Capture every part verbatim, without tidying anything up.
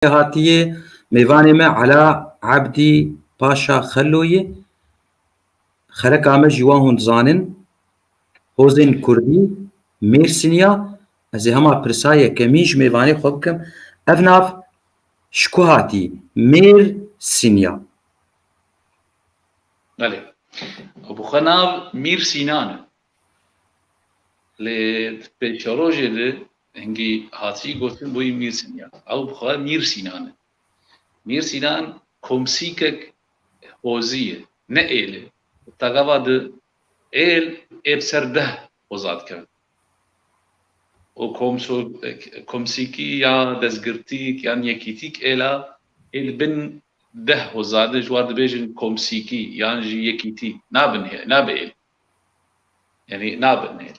hatiye, mêvanê me Ela Ebdî Paşa Xelloyê. Xeleka me jî wa hûn dizanin, hozên kurdî, Mêrsiniya. Ez ê hema pirsa yekemîn ji mêvanê xwe bikim. Ev nav ji ku hatî? Mêrsiniya. Belê. Ew bi xwe nav Mîr Sînan e. Lê di pêşerojê de hingî hatî gotin bûyî Mîr Sînan. Ew bi xwe Mîr Sînan e. Mîr Sînan komsîkek hozî ye, ne êl e. Tagava di êl ê bi ser deh hoza dikevin. Û komso-, komsîkî ya destgirtîk yan yekîtîk êla ê li bin deh hoza de ji wan dibêjin komsîkî yan jî yekîtî. Nabin hê-, nabe êl. Yanî nabin hê.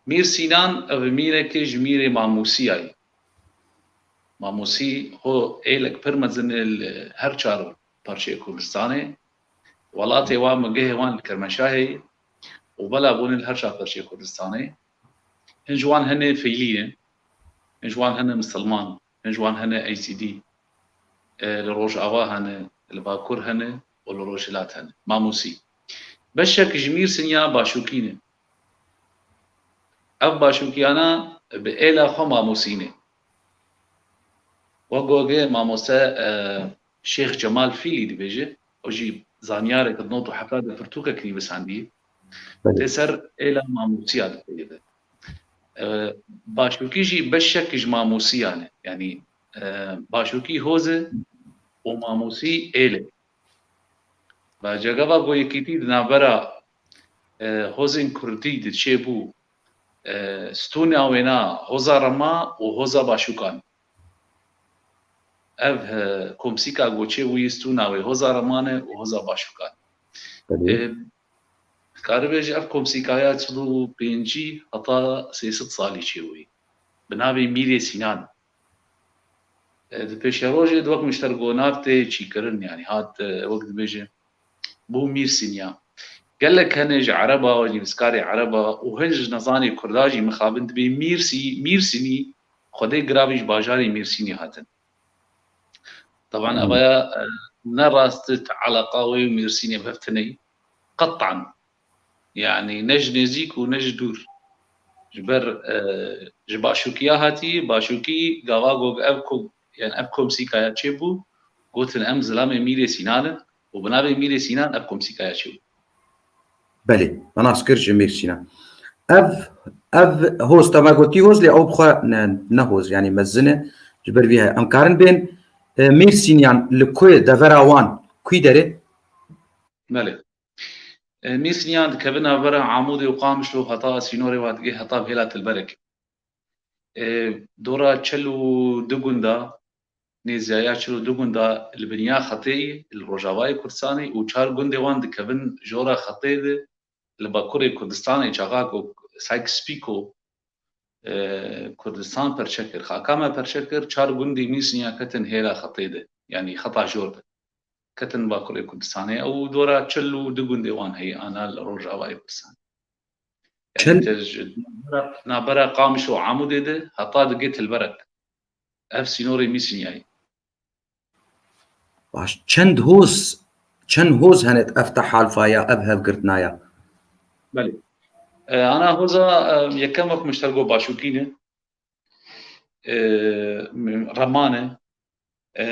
Mîr Sînan ev mîreke ji mîrê Mamûsiya ye. Mamûsî ho êlek pir mezin e li her çar parçeyê Kurdistanê. Welatê wan, migehê wan li Kermenşahê ye û bela bûne li her çar parçeyê Kurdistanê. Hin ji wan hene feylî ne, hin ji wan hene misilman, hin ji wan hene Êzîdî. E, li Rojava hene, li Bakur hene û li Rojhilat hene. Mamûsî. Beşek ji Mîrsiniya Başûkî ne. Ev Başûkiyana bi êla xwe Mamûsî ne. Wek goge mamoste, e, Şêx Cemal Fîlî dibêje, o jî zanyarek di not û hefta de pirtûkek nivîsandiye. Belê. Tê ser êla Mamûsiya dipeyve. E, Başûkî jî beşek ji Mamûsiyan e. Yanî, e, Başûkî hoz e û Mamûsî êl e. Ve cegava ku yekîtî di navbera, e, hozên kurdî de çêbû, e, stûna wêna hoza Rema û hoza Başûkan. Ev, e, komsîka ku çêbûyî stûna wê hoza Reman e û hoza Başûkan. Belê. E, dikarî bêjî ev komsîkaya çil û pêncî heta sê sed salî çêbûyî. Bi navê Mîrê Sînan. E, di pêşerojê de wek min ji te re got nav tê çîkirin, yanî hat, e, wek dibêje, bû Mîrsiniya. Gelek hene ji Ereba, nivîskarê Ereba û hin ji nezanê Kurda jî mixabin dibê Mîrsî-, Mîrsinî, xwedê giravî ji bajarê Mîrsînî hatin. Taban Hmm. evaya, e, ne rast e, eleqa wê û Mîrsînê bi hev tune ye. Qetan. Yanî ne ji nêzîk û ne ji dûr. Ji ber, e, ji Başûkiya hatî, Başûkî gava got ev ko-, yani ev komsîkaya çêbû, gotin em zilamê Mîrê Sînan in û bi navê Mîrê Sînan ev komsîkaya çêbû. Belê, me nas kir ji Mîr Sînan. Ev, ev hoz, te me gotî hoz, lê ew bi xwe ne, ne hoz, yani mezin e. Ji ber vî heye. Em karin bên, e, Mîr Sînan li ku ye, devera wan, kû derê? Belê. E, Mîrsiniyan dikeve navbera Amûdê û Qamişlo heta sînorê wa digê heta bi hêla Tilberek. E, dora çil û du gunda, nêzîyaya çil û du gunda li biniya xetê ye, li rojavayê Kurdistanê û çar gundê wan dikevin jora xetê de li bakurê Kurdistanê, çaxa ku Sykes-Picot, e, Kurdistan perçe kir, xaka me perçe kir, çar gundê Mîrsiniya ketin hêla xetê de, yanî xeta jor de. Ketin Bakurê Kurdistanê. Ew dora çil û du gundê wan heye, ana li Rojavayê Kurdistanê. Yanî Çil- te ji navbera, navbera Qamiş û Amûdê de heta digê Tilberek. Ev sînorê Mîsniyayê. Baş, çend hoz, çend hoz hene ev tehalfa ya, ev hevgirtina ya? Belê. E, ana hoza, e, yekem wek min ji te re got Başûkî ne. E, Reman e. E,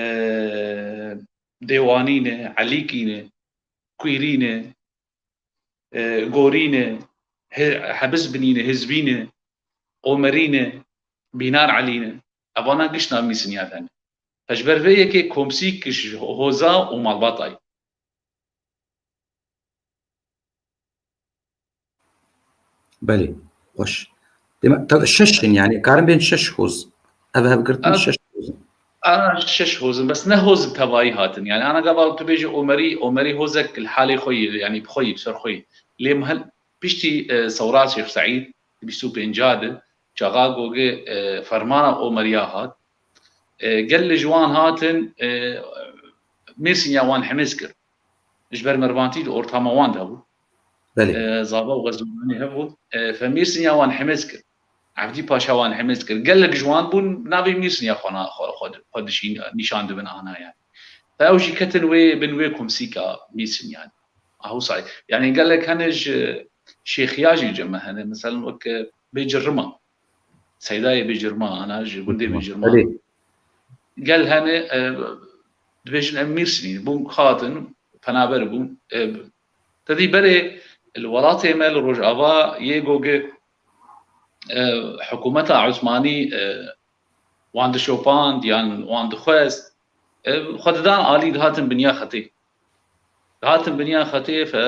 Dêwanî ne, Elîkî ne, Kuîrî ne, e, Gorî ne, He-, Hebizbinî ne, Hizbî ne, Omerî ne, Bînar Elî ne. Evana gişt nav Mîsiniya hene. Ji ber vê yekê komsîk ji hoza û malbata ye. Belê, xweş. Demek, tabii şeş in yani, karin bên şeş hoz. Ev hevgirtin Ev- şeş hoz in. A, şeş hoz in, bes ne hoz bi tevayî hatin. Yani ana gava tu bêjî Omerî, Omerî hozek li halê xwe yê, yani bi xwe yê, bi ser xwe yê. Lê mihel piştî, e, Sewra Şêx Seîd, bîst û pênc de, çaxa gogê, e, fermana Omeriya hat. E, gel li ji wan hatin, e, Mêrsiniya wan hemêz kir. Ji ber mervantî di ortama wan de hebû. Belê. E, Zava û Xezûlanê hebû. E, fe Mêrsiniya wan hemêz kir. Evdî Paşa wan hemez kir. Gelek ji wan bûn navê Mîrsiniya xwe na-, xwe, xwe, xwe dişîn-, nîşan dibin ana yani. Te ew jî ketin wê bin wê komsîka Mîrsiniyan. Ahu say. Yani gelek hene ji Şêxiya jî cem me hene. Mesela wek, e, Bêcirrima. Seydayê Bêcirrima, ana ji gundê Bêcirrima. Belê. Gel hene, e, dibêjin em Mîrsinî bûn, hatin, penaber bûn. E, te dî berê li welatê me li Rojava yê gogê, e, hikûmeta Osmanî, e, wan dişopand yan wan dixwest, e, xwe didan alî, dihatin biniya xetê. Dihatin biniya xetê, fe,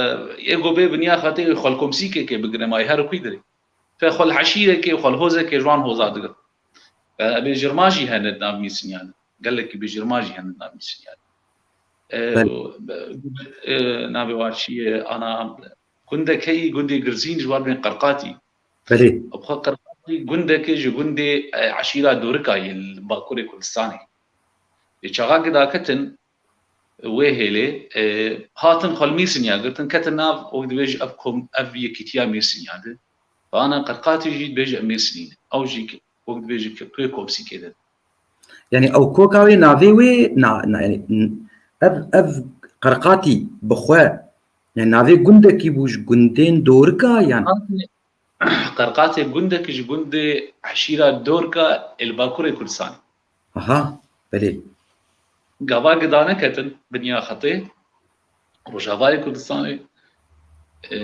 yê go bê biniya xetê, xwe li komsîkekê bigire, ma yê her kwî dirê. Fe xwe li heşîrekê, xwe li hozekê ji wan hoza digir. Fe, bêjirma jî hene di nav Mîrsiniyan. Gelekî bêjirma jî hene di nav Mîrsiniyan. E, Belê. e, navê wa çi ye? Ana, gundekeyî, gundê Girzîn ji wan bên Qerqatî. Belê. Bi xwe Qerqatî gundekê ji gundê, e, eşîra Dorika yên li Bakurê Kurdistanê. Ê çaxakê daketin wê hêlê, e, hatin xwe li Mîrsiniya girtin, ketin nav, wek dibêje ev kom-, ev yekîtiya Mîrsiniya de. Ve ana Qerqatî jî dibêje em Mîrsinî ne. Ew jî wek dibêje ke-, wê komsîkê de. Yani ew koka wê navê wê na, na, yani, n-, ev, ev Qerqatî bi xwe, yani navê gundekî bû ji gundên Dorika yan? Qerqatê gundekî ji gundê eşîra Dorka ê li Bakurê Kurdistanê. Aha, belê. Gava gidane ketin biniya xetê Rojavayê Kurdistanê, e,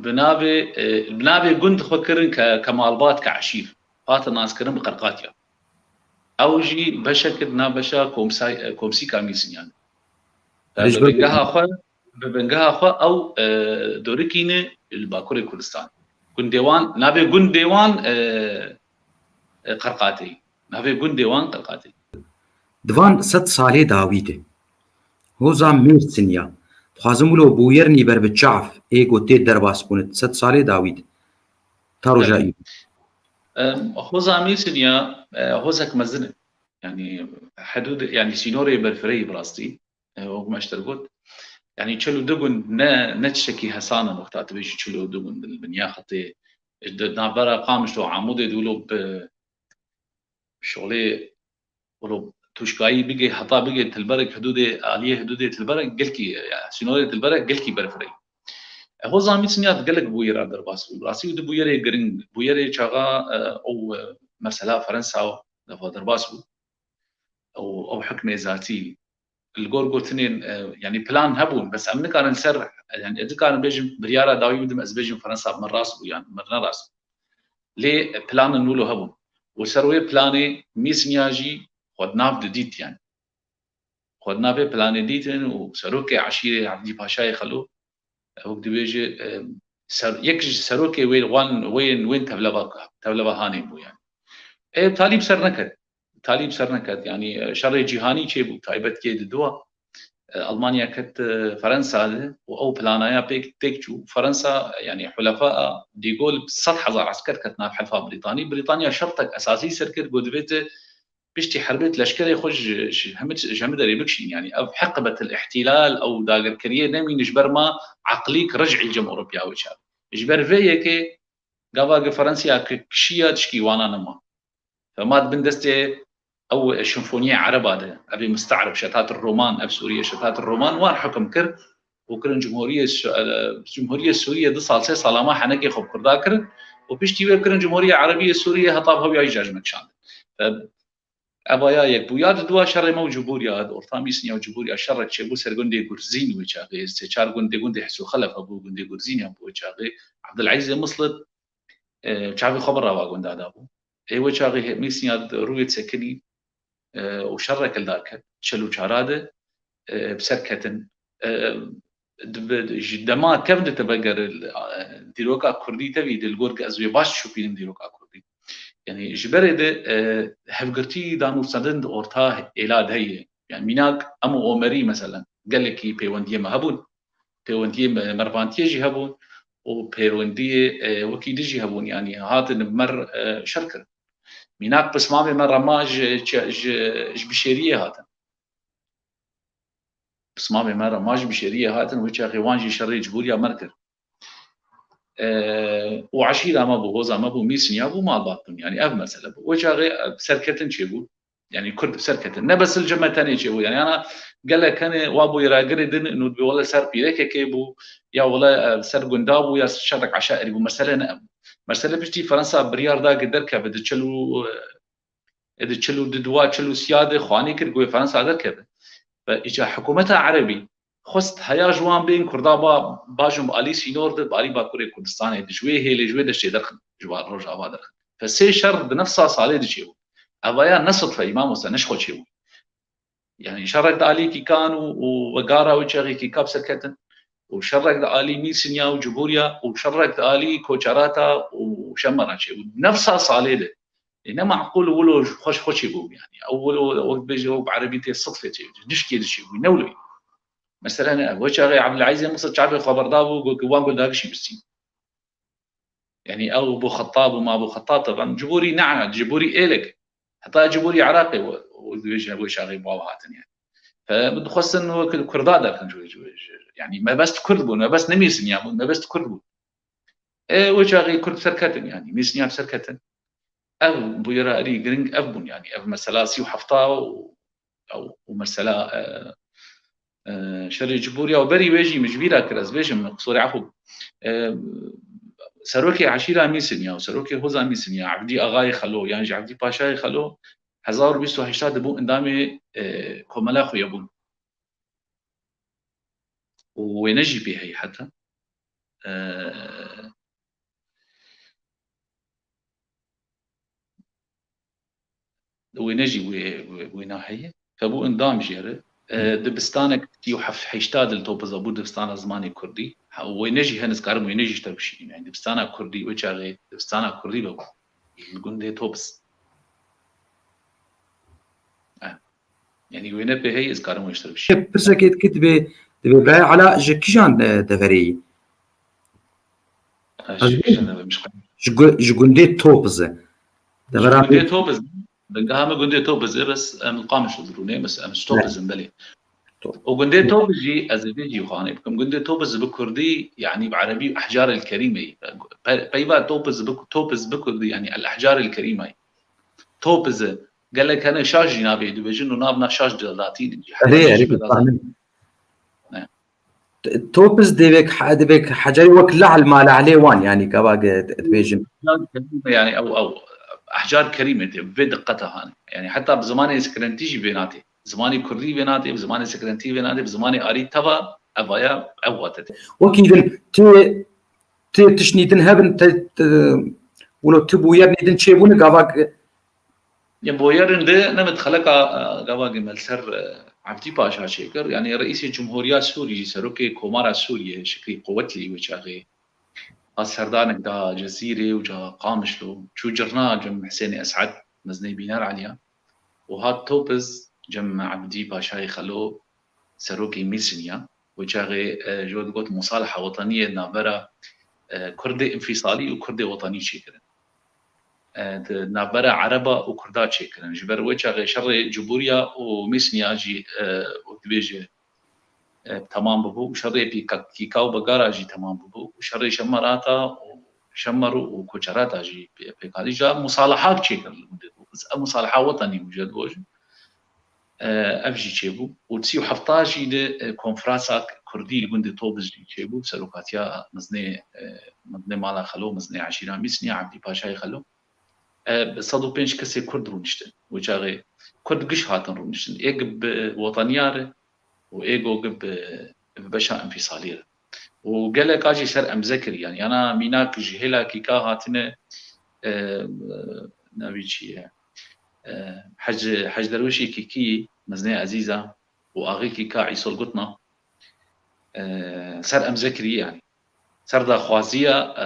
bi navê, e, bi navê gund xwe kirin ke, ke malbat, ke eşîr. Hatin naskirin bi Qerqatiya. Ew jî beşek di nav beşa komsay-, e, komsîka Mîrsiniyan. Bi bingeha xwe, bi bingeha xwe ew, e, Dorikî ne li Bakurê Kurdistan. Gundê wan, navê gundê wan, e, e, Qerqatê. Navê gundê wan Qerqatê. Di van sed salê dawî de hoza Mêrsiniya, dixwazim wilo bûyernî ber bi çav ê ku tê derbas bûne di sed salê dawî de. Ta roja îro. Em, hoza Mêrsiniya, e, hozek mezin e. Yani hudûd, yani sînorê berfireyî bi rastî. E, wek me ji te got. Yani çil û du gund ne, ne tiştekî hesan e, wexta tu bêjî çil û du gund li binya xetê. Di navbera Qamişlo û Amûdê de wilo bi şolê, wilo tûşkayî bigê, heta bigê Tilberek hudûdê, aliyê hudûdê Tilberek gelkî, yani sînorê Tilberek gelkî berfireyî. E, hoza Mêrsiniya di gelek bûyera derbas bû. Rastî û di bûyerê giring, bûyerê çaxa, e, ew, e, mesela Fransa defa derbas bû. Ew, ew hikmê zatî. Li gor gotinên, e, yani plan hebûn, bes em nikarin ser, yani ez dikarim bêjim, biryara dawî bidim, ez bêjim Fransa min rast bû yan min ne rast bû. Lê planin wilo hebûn. Û ser wê planê Mêrsiniya jî xwe di nav didît yani. Xwe di nav vê planê dîtin û serokê eşîrê Evdî Paşayê Xelo, wek dibêje, e, ser-, yek ji serokê wê wan, wên, wên tevleva, tevleva hanê bû yani. E, talî bi ser neket. Talî bi ser neket. Yani, e, şerê cîhanî çêbû, taybet kê di dua. E, Almanya ket, e, Fransa de û ew planaya pêk têk çû. Fransa, yani, hulefa a De Gaulle bi sed hezar esker ket nav helifa Brîtanî. Brîtanya şertek esasî ser kir, got divê tu piştî herbê tu leşkerê xwe ji, ji hemî, ji hemî derê bikişîn. Yani ev hiqbetil îhtîlal, ew dagirkeriyê nemîne ji ber ma eqlîk ricî li cem Ewropiya wê çar. Ji ber vê yekê gava ki Fransiya ki kişiya tişkî wana nema. Ve ma di bin destê ew şinfoniyê ereba de, evê miste'rib, şetat roman, ev Sûriye şetat roman, wan hukum kir û kirin Cumhuriyê Su-, e, Cumhuriyê Sûriye du sal, sê sala ma henekê xwe bi Kurda kirin û piştî wê kirin Cumhuriya Erebî yê Sûriye, heta bi hewiya jî ji me kişandin. E, Ev ya yek bû. Ya di dua şerê me û Cibûriya, di orta Mîsniya û Cibûriya şerek çêbû ser gundê Gurzîn wê çaxê, sê çar gundê, gundê Hesû Xelef hebû, gundê Gurzîn ya bû wê çaxê. Abdulazîzê Mislit, e, çavê xwe bi rava gunda dabû. Ê wê çaxê he-, Mîsniya di rûyê sekinî, e, û şerek li dar ket. Çil û çara de, e, bi ser ketin. E, di, bi, ji dema tev de te veger, e, dîroka kurdî tevî de li gor ke ez wê baş şopînim dîroka kurdî. Yani ji berê de, e, hevgirtî dan û sedin di orta êla de heye. Yani mînak em û Omerî mesela gelekî pêwendiyê me hebûn. Pêwendiyê me, mervantiyê jî hebûn û pêwendiyê, e, wekî din jî hebûn. Yani hatin bi me re, e, şer kirin. Mînak pismamê me rema ji, ji, ji, ji Bişêriyê hatin. Pismamê me rema ji Bişêriyê hatin, wê çaxê wan jî şerê Cibûriya me kir. E, û eşîra me bû, hoza me bû, mîsniya bû, malbat bûn. Yanî ev mesele bû. Wê çaxê, e, serketin çêbû. Yanî Kurd bi ser ketin. Ne bes li cem me tenê çêbû. Yanî ana gelek hene wa bû yê ragirê din û dibê wele ser pîrekekê bû, ya wele, e, ser gunda bû, ya şerek eşairî bû. Mesele ne ev. Mesele piştî Fransa biryar da ki derkeve di çil û, e, di çil û di dua, çil û siya de xwanî kir ku wê Fransa derkeve. Ve îca hikûmeta erebî xwest heya ji wan bên Kurda ba, bajin bi alî sînor de, bi alî Bakurê Kurdistanê de, ji wê hêlê, ji wê deştê derxin, ji wan Rojava derxin. Fe sê şer di nefsa salê de çêbû. Evaya ne sidfe, Îmam Hosen, ne ji xwe çêbû. Yanî şerek di alî Kîkan û, û wegara wê çaxê Kîka bi ser ketin. Û şerek di alî Mîsinya û Cibûriya û şerek di alî Koçerata û Şemera çêbû. Nefsa salê de. Ê, ne meqûl wilo xwe ji xwe çêbû yanî. Ew wilo, wek bêje, wek bi erebî tê sidfe çêbû. Nişkê de çêbû. Ne wilo. Mesela ne, wê çaxê Ebdulezîz Misir çavê xwe berda bû, got ki wan gundagişî bistîn. Yanî ew bû Xettab û ma bû Xettab, teban Cibûrî ne, Cibûrî êlek. Heta Cibûrî Iraqê we, we, wê çaxê baw hatin yanî. Fe dixwestin wek Kurda derxin ji wê, ji wê, ji, yanî mebest Kurd bûn, mebest ne Mîsinya bûn, mebest Kurd bûn. Ê, wê çaxê Kurd serketin yanî, Mîsinya serketin. Ev bûyera erî giring ev bûn yanî, ev mesela sî û hefta û, ew, û mesela, e, e, şerê Cibûriya û berî wê jî min ji bîra kir, ez bêjim, qisûrê efû. E, serokê eşîra Mîsinya û serokê hoza Mîsinya, Evdî Axayê Xelo, yan jî Evdî Paşayê Xelo, hezar û bîst û heşt de bû endamê, e, Komela Xuyabûn. Û wêne jî pê heye heta. E, wêne jî wê, wê, wêna heye. Fe bû endam jê re. E, dibistanek sî û heft heyşta de li Topiza bû dibistana zimanê Kurdî. Ha, wêne jî hene, ez karim wêne jî ji te bişînim. Yanî dibistana Kurdî, wê çaxê dibistana Kurdî ve bû. Li gundê Topiz. E, yanî wêne pê heye, ez karim wê ji te bişînim. Pirsekê dike dibê, dibê Birayê Ela ji kîjan, e, deverê yî? Ez ji kîjan deverê ji gu-, ji gundê Topiz e. Ji devera gundê Topiz. Bingeha me gundê Topiz e, bes em li Qamişlo dirûnê, bes em ji Topizin belê. Top. Û gundê Topiz jî, ez ê vê jî xanê bikim. Gundê Topiz bi kurdî, yanî bi erebî Ehcar el Kerîme ye. Pe-, peyva Topiz bi, Topiz bi kurdî, yanî El Ehcar el Kerîme ye. Topiz e. Gelek hene şaş jî navê dibêjin û nav na şaş de latîn jî. Erê, erê, dixwanim. Ne. Topiz dê wek he-, dê wek hecerê wek lehl ma lehlê wan, yanî gava ge dibêjin. Ehcar Kerîme, yanî ew, ew, Ehcar Kerîme tê, vê diqeta hane. Yanî heta bi zimanê Sikrentî jî vê natê. Zimanê Kurdî vê natê, bi zimanê Sikrentî vê natê, bi zimanê Arî teva, evaya, ew wate tê. Wekî din, tu, tu tiştî din hebin, te, te, wilo tu bûyernî din çêbûne, gava ge- Ya boyerin de ne mit xeleka, e, gava ge me li ser, e, Evdî Paşa çêkir. Yanî reîsê Cumhuriya Sûrî, serokê Komara Sûriyê, Şikrî Quwetlî wê çaxê. A serdanek da Cezîrê û ca Qamişlo. Çû cirna cem Hesênê Esad, mezinê Bînar Eliya. Û hat Topiz cem Evdî Paşayê Xelo, serokê Mîsinya. Wê çaxê, e, ji we digot musalaha wetaniyê navbera, e, Kurdê înfîsalî û Kurdê wetanî çêkirin. E, di navbera Ereba û Kurda çêkirin. Ji ber wê çaxê şerê Cibûriya û Mîsniya jî, e, wek dibêje, e, temam bibû û şerê Pîka-, Kîka û Begara jî temam bibû û şerê Şemerata û Şemer û Koçerata jî pê-, pêk hatî. Ca musalaha çêkir li gundê Topiz. Ev musalaha wetanî bû, jê dibêjin. E, ev jî çêbû. Û sî û hefta jî de, e, konferansa Kurdî li gundê Topiz jî çêbû. Serokatiya mezinê, e, mezinê mala Xelo, mezinê eşîra Mîsniya, Evdî Paşayê Xelo. E, bi sed û pênc kesê Kurd rûniştin. Wê çaxê Kurd giş hatin rûniştin. Êk bi wetaniya re û êk bi, bi beşa enfîsalî re. Û gelek a jî ser emze kirî. Yanî, yana mînak ji hêla Kîka hatine, e, navî çi ye? E, Hec, Hec Derwişê Kîkî, mezinê Ezîza û axê Kîka Îsol Gutna, e, ser emze kirî yanî. Ser daxwaziya, e,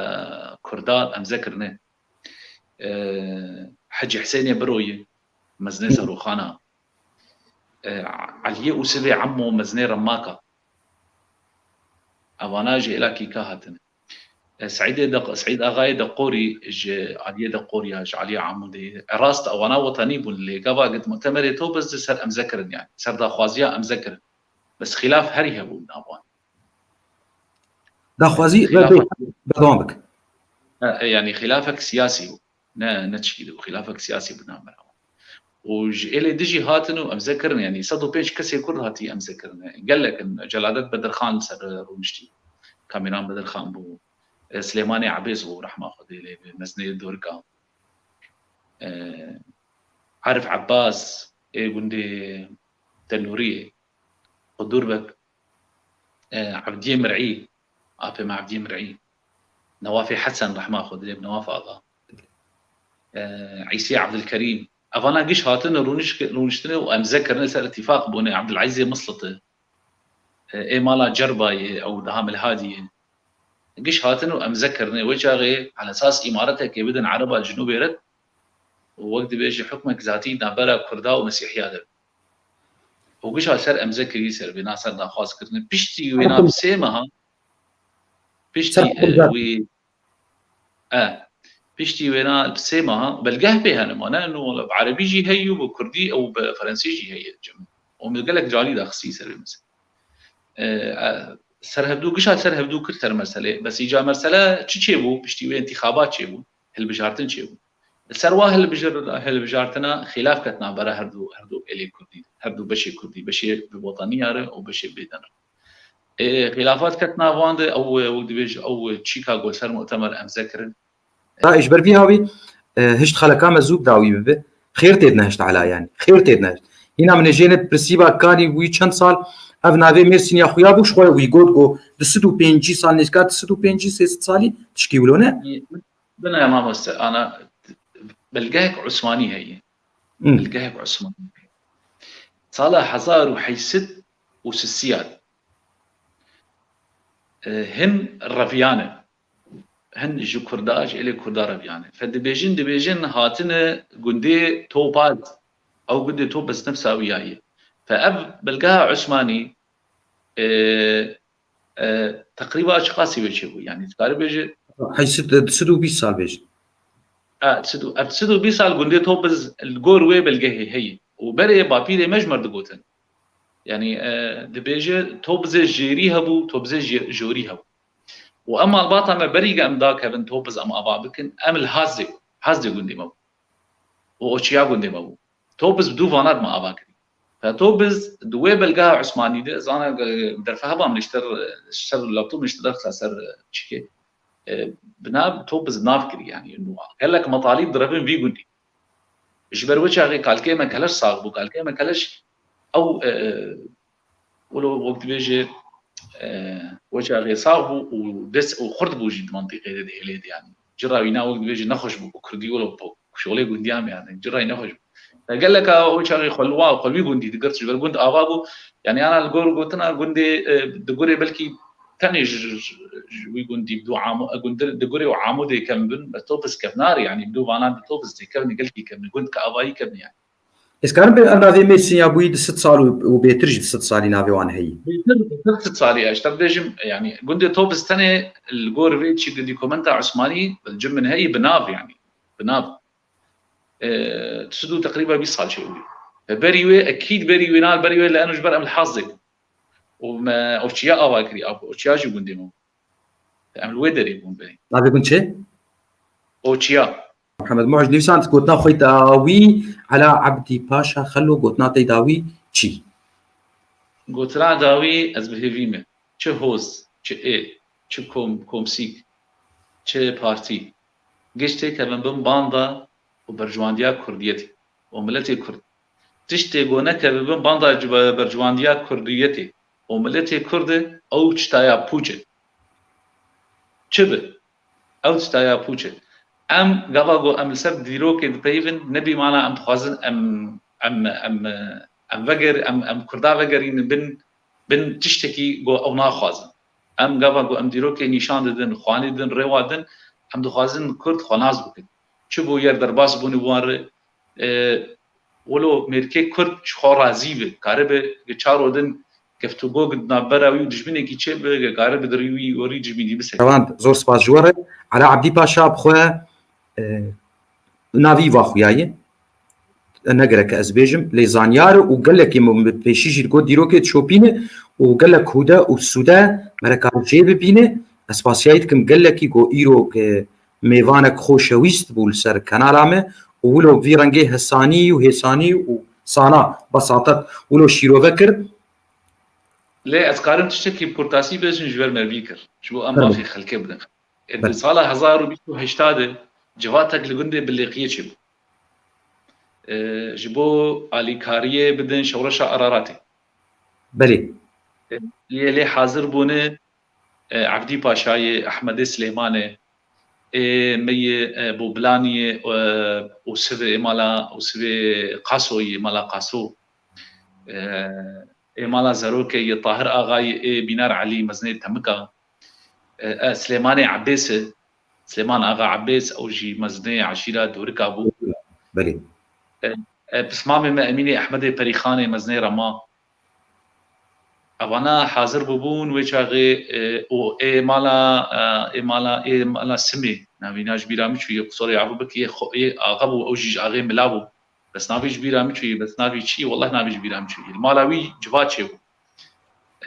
Kurda emze kirine. E, Hecî Hesênê Biroyê, mezinê Hı. Seroxana. E, Eliyê Ûsivê Emo, mezinê Remaka. Evana ji hêla Kîka hatine. E, Seîdê de, Seîd Axayê Deqorî ji Aliyê Deqorî ya, ji Aliyê Amûdê. E, rast, ewana wetanî bûn, lê gava gid mutemerê Topiz de ser emze kirin yanî. Ser daxwaziya emze kirin. Bes xîlaf herî hebû nav wan. Daxwazî, xîlaf be, be, berdewam bik. E, e, yanî xilafek siyasî bû. Ne, ne çikî dibû, xilafek siyasî bû navbera wan. Û ji êlê dijî hatin û emze kirin, yanî sed û pênc kesê Kurd hatî emze kirin. Gelek in, Celadet Bedirxan li ser rûniştî. Kamîran Bedirxan bû. E, Silêmanê Ebês bû, rehma Xwedê lê be, mezinê Dorika. E, Arif Ebbas, ê gundê Tenûriyê. Xwedûr bek, e, Evdiyê Mir'î, apê me Evdiyê Mir'î, Newafê Hesen, rehma Xwedê lê be, Newaf Axa, e, Îsê Evdilkerîm, evana giş hatine rûniş-, rûniştine û emze kirine ser îtîfaq bûne, Evdilezîzê Mislitê, e, ê mala Cerbayê, ew daha Milhadiyê. Giş hatine û emze kirine, wê çaxê alesas îmaretekê bidin Ereba li Cinûbê re û wek dibêje hukmek zatî navbera Kurda û Mesîhiya de. Û gişa ser emze kirî ser vêna ser daxwaz kirine. Piştî wêna bi sê meha, piştî, e, wî, e, piştî wêna bi sê meha belgeh pê hene, ma ne, no, bi erebî jî heyî û bi kurdî û bi ferensî jî heye cem. Û min gelek carî daxistî ser vê mesele. E, e, ser hevdû, gişa ser hevdû kir ser meselê. Bes îca mesele çi çêbû? Piştî wê întîxabat çêbû, hilbijartin çêbû. Li ser wa hilbijir-, hilbijartina xîlaf ket navbera her du, her du êlê kurdî, her du beşê kurdî, beşê bi wetaniya re û beşê bêdin re. Ê, xîlafat ket nav wan de, ew, ew dibêje, ew çîka ku li ser mutemer emze kirin. Ta ji ber vî havî, e, hişt xeleka me zû bi dawî bibe. Xêr tê dinehişt Ela, yanî. Xêr tê dinehişt. Hîna min ê jêne pirsî ba kanî wî çend sal ev navê Mêrsîn ya xuya bû, ji xwe wî got, got, du sed û pêncî sal, nêzîka du sed û pêncî, sê sed salî, tişkî wilo ne? Bine mamoste, ana belgehek Usmanî heye. Hmm. Belgehek Usmanî. Sala hezar û heyt sed û sisiya, e, hin reviyane. Hin ji Kurda, ji êlê Kurda reviyane. Fe dibêjin, dibêjin hatine gundê Topaz. Ew gundê Topaz nefsa wî ya ye. Fe ev belgeha Usmanî, e, e, teqrîba çiqasî wê çêbû? Yanî, dikare bêje? Heyt sed, du sed û bîst sal bêje. E, du sed û, ev du sed û bîst sal gundê Topaz li gor wê belgehê heye. Û berê bapîrê me ji me re digotin. Yanî, e, dibêje Topazê jêrî hebû, Topazê jê-, jorî hebû. Û em malbata me berî ge em dakevin Topaz em ava bikin, em li Hazdê, Hazdê gundê me bû. Û Oçiya gundê me bû. Topaz bi dû vana di me ava kirî. Fe Topaz di wê belgeha Usmanî de, zana, e, derfeha bam niştir, ser laptop niştir derxisa ser, e, çikê. E, bi nav Topaz nav kirî, yanî, gelek metalîb direvin vî gundî. Ji ber wê çaxê kalkê me Keleş sax bû, kalkê me Keleş ew, e, e, wilo wek dibêje, e, wê çaxê sax bû û dest û xurt bû jî di mantîqê de, di êlê de, yanî. Cira wîna wek dibêje nexweş bû, bi kurdî wilo bi şolê gundiya me, yanî. Cira wî nexweş bû. E, geleka wê çaxê xwe li wa, xwe li wî gundî digirt, ji ber gund ava bû. Yanî, ana li gor gotina gundê, e, di gorê belkî tenê ji, ji, ji wî gundî bi dû Amo-, e, gundir, di gorê û Amûdê kevin bin, bes Topaz kevnare, yanî, bi dû vana di Topaz tê kevnî, gelkî kevnî, gund ke avayî kevnî, yanî. Ez karim bê ev navê Mêrsîn ya bûyî du sed sal û, û bêtir jî du sed salî navê wan heyî. Bêtir, bêtir sed salî ya. Ji te bibêjim, yanî, gundê Topaz tenê li gor vê çi di dokumenta Usmanî, cim min heyî bi nav, yanî, bi nav. E, tu sed û teqrîba bîst sal çêbû. Ve berî wê, ekîd berî wê, na berî wê, li eno ji ber em li Hazdê bûn. Û me Oçiya ava kirî, av-, Oçiya jî gundê me bû. Em li wê derê bûn berî. Navê gund çi? Oçiya. Mihemed Muhij nivîsand, gotina xwe dawî, Ela Ebdî Paşa Xelo, gotina te dawî çi? Gotina dawî, ez bi hêvî me. Çi hoz, çi êl, çi kom-, komsîk, çi partî. Giş têkevin bin banda û berjuwandiya kurdiyetê û miletê kurd. Tiştê ku nekeve bin banda ji be-, berjuwandiya kurdiyetê û miletê kurd e, ew çitaya pûç e. Çi bi? Ew çitaya pûç e. Em gava ku em li ser dîrokê dipeyivin, nebî mana em dixwazin em, em, em, em veger-, em, em kurda vegerînin bin, bin tiştekî ku ew naxwazin. Em gava ku em dîrokê nîşan didin, xwanî din, rêwa din, em dixwazin kurd xwe nas bikin. Çi bû yer derbas bûne bi wan re, e, wilo mêrkê kurd ji xwe razî be, karibe çaro din geftûgo di navbera wî û dijminekî çêbe, ge karibe di rî wî werî dijminî bisekine. Rewand, zor spas ji we re. Ela Ebdî Paşa bi xwe, e, navî va xuya ye. Ne gerek ez bêjim, lê zanyar e û gelekî min bi pêşî jî digot dîrokê dişopîne û gelek hûde û sûde me re kar jê bibîne. Ez spasiyayî dikim gelekî ku îro ke mêvanek xoşewîst bû li ser kanala me û wilo vî rengê hesanî û hêsanî û sana besatet wilo şîrove kir. Lê ez karim tiştekî bi kurtasî bêjim ji ber me vî kir. Ji bo em mafê xelkê bidin. E, di sala hezar û bîst û heşt de civatek li gundê Bilêqiyê çêbû. E, ji bo alîkariyê bidin şewreşa Araratê. Belê. E, yê lê hazir bûne, e, Evdî Paşayê, Ehmedê Silêmanê, ê me yê, e, Boblaniyê, e, û sivê ê mala, û sivê Qasoyê, mala Qaso. E, ê mala Zerokê yê Tahir Axayê, ê Bînar Elî mezinê Temika. E, e, Silêmanê Ebêsê, Silêman Axa Ebês, ew jî mezinê eşîra Dorika bû. Belê. E, e, pismamê me Emînê Ehmedê Perîxanê mezinê Rema. Evana hazir bûbûn wê çaxê, e, û ê mala, e, ê mala, ê mala Simê, navîna ji bîra min çûye, qusurê avû bikî, yê xo-, yê axa bû, ew jî ji axê mila bû. Bes navî ji bîra min çûye, bes navî çi? Wallah navî ji bîra min çûye. Li mala wî civat çêbû.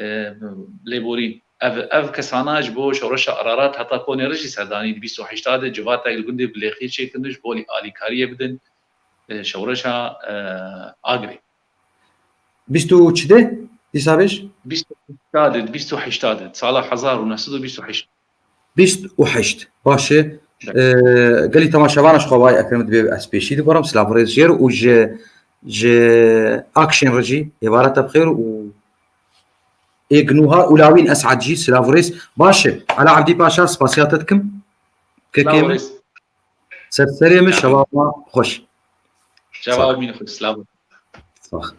E, lêborîn. Ev, ev kesana ji bo şewreşa Ararat heta konê re jî serdanî di bîst û heşt de civatek li gundê Bilêxiyê çêkirin ji bo alîkariyê bidin, e, şewreşa, e, Agrê. Bîst û çi de? Dîsa bêj? Bîst û heşt de, bîst û heşt de, sala hezar û neh sed û bîst û heşt. Bîst û heşt. Baş e. E, gelî temaşevana ji xwe vay Ekrem dibê ez pêşî digorim. Silav rêz jêr û ji, ji Akşên re jî êvara te bi xêr û ê Gunûha û Lawîn Esad jî silav rêz. Baş e. Ela Evdî Paşa, spasiya te dikim. Kekê min. Ser serê min, şeva xweş. Şeva min xweş, silav. Sax.